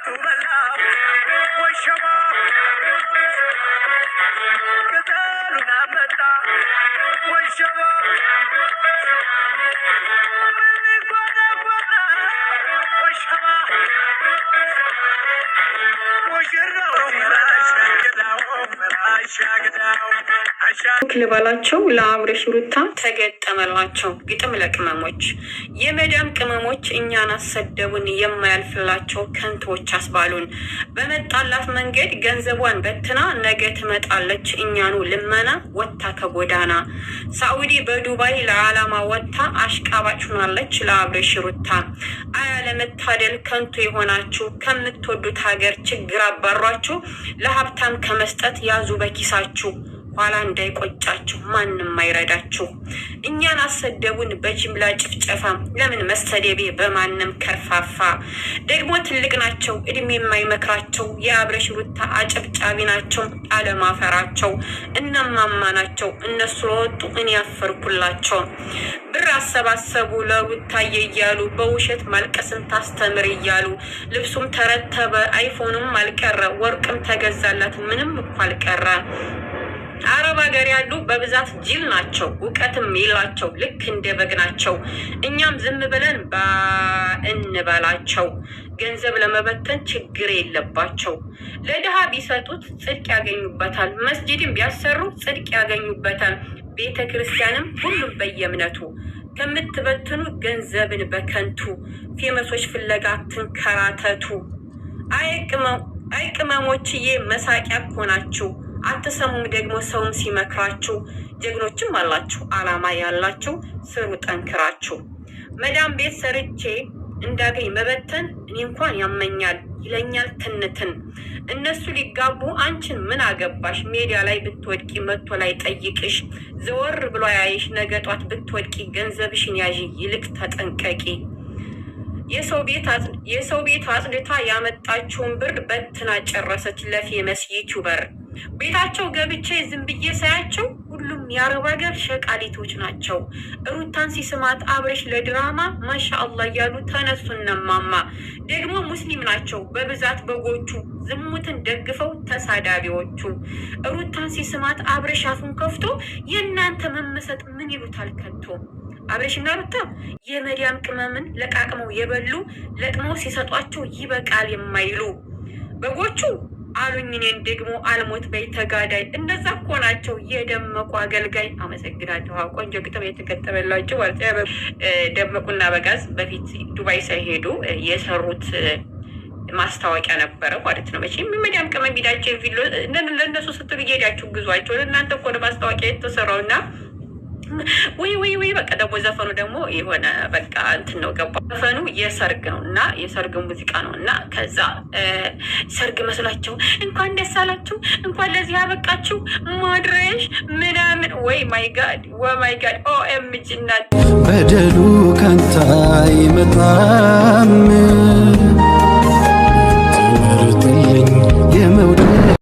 በላ ወሸባ ቅጠሉን አመጣ ወሸባ ወሸባ ሙሽራው ልበላቸው ለአብርሽ ሩታ ተገጠመላቸው። ግጥም ለቅመሞች። የመዳም ቅመሞች እኛን አሰደቡን፣ የማያልፍላቸው ከንቶች አስባሉን። በመጣላት መንገድ ገንዘቧን በትና ነገ ትመጣለች እኛኑ ልመና ወጥታ ከጎዳና። ሳኡዲ በዱባይ ለዓላማ ወጥታ አሽቃባጭ ሆናለች ለአብርሽ ሩታ። አያለመታደል ከንቱ የሆናችሁ፣ ከምትወዱት ሀገር ችግር አባሯችሁ፣ ለሀብታም ከመስጠት ያዙ በኪሳችሁ፣ ኋላ እንዳይቆጫችሁ ማንም አይረዳችሁ። እኛን አሰደቡን በጅምላ ጭፍጨፋ፣ ለምን መሰደቤ በማንም ከርፋፋ። ደግሞ ትልቅ ናቸው እድሜ የማይመክራቸው፣ የአብረሽ ሩታ አጨብጫቢ ናቸው አለማፈራቸው። እነማማ ናቸው እነሱ ለወጡ እኔ ያፈርኩላቸው። ብር አሰባሰቡ ለሩታዬ እያሉ፣ በውሸት ማልቀስን ታስተምር እያሉ፣ ልብሱም ተረተበ አይፎኑም አልቀረ፣ ወርቅም ተገዛላት ምንም እኮ አልቀረ። አረብ ሀገር ያሉ በብዛት ጅል ናቸው፣ እውቀትም የላቸው፣ ልክ እንደ በግ ናቸው። እኛም ዝም ብለን እንበላቸው። ገንዘብ ለመበተን ችግር የለባቸው። ለድሃ ቢሰጡት ጽድቅ ያገኙበታል። መስጂድም ቢያሰሩ ጽድቅ ያገኙበታል። ቤተ ክርስቲያንም ሁሉም በየእምነቱ። ከምትበትኑ ገንዘብን በከንቱ famous ኦች ፍለጋ ትንከራተቱ። አይ ቅመሞችዬ መሳቂያ እኮ ናችሁ። አትሰሙም ደግሞ ሰውም ሲመክራችሁ። ጀግኖችም አላችሁ አላማ ያላችሁ፣ ስሩ ጠንክራችሁ። መዳም ቤት ሰርቼ እንዳገኝ መበተን እኔ እንኳን ያመኛል ይለኛል ትንትን። እነሱ ሊጋቡ አንቺን ምን አገባሽ? ሜዲያ ላይ ብትወድቂ መጥቶ ላይ ጠይቅሽ፣ ዘወር ብሎ ያይሽ። ነገ ጧት ብትወድቂ ገንዘብሽን ያዢ፣ ይልቅ ተጠንቀቂ። የሰው ቤት አጽድታ ያመጣችውን ብር በትና ጨረሰች ለ famous YouTuber። ቤታቸው ገብቼ ዝም ብዬ ሳያቸው ሁሉም የአረብ ሀገር ሸቃሊቶች ናቸው። ሩታን ሲስማት አብረሽ ለድራማ ማሻአላ እያሉ ተነሱ እነማማ። ደግሞ ሙስሊም ናቸው በብዛት በጎቹ፣ ዝሙትን ደግፈው ተሳዳቢዎቹ። ሩታን ሲስማት አብረሽ አፉን ከፍቶ የእናንተ መመሰጥ ምን ይሉታል ከቶ። አብረሽና ሩታ የመዲያም ቅመምን ለቃቅመው የበሉ፣ ለቅመው ሲሰጧቸው ይበቃል የማይሉ በጎቹ አሉኝ። እኔን ደግሞ አልሞት በይ ተጋዳይ። እነዛ እኮ ናቸው የደመቁ አገልጋይ። አመሰግናለሁ። አዎ፣ ቆንጆ ግጥም የተገጠመላቸው ማለት ነው። ደመቁና በጋዝ በፊት ዱባይ ሳይሄዱ የሰሩት ማስታወቂያ ነበረ ማለት ነው። መቼም የመዲያም ቅመም ሂዳችሁ ቪሎ ለእነሱ ስትሉ እየሄዳችሁ ግዟቸው። ለእናንተ እኮ ነው ማስታወቂያ የተሰራው። እና ውይ ውይ ውይ፣ በቃ ደግሞ ዘፈኑ ደግሞ የሆነ በቃ እንትን ነው፣ ገባ። ዘፈኑ የሰርግ ነው እና የሰርግ ሙዚቃ ነው። እና ከዛ ሰርግ መስሏቸው እንኳን ደስ አላችሁ፣ እንኳን ለዚህ ያበቃችሁ ማድረሽ ምናምን። ወይ my God, oh my God, OMG እናት። በደሉ ካንተ አይመጣም።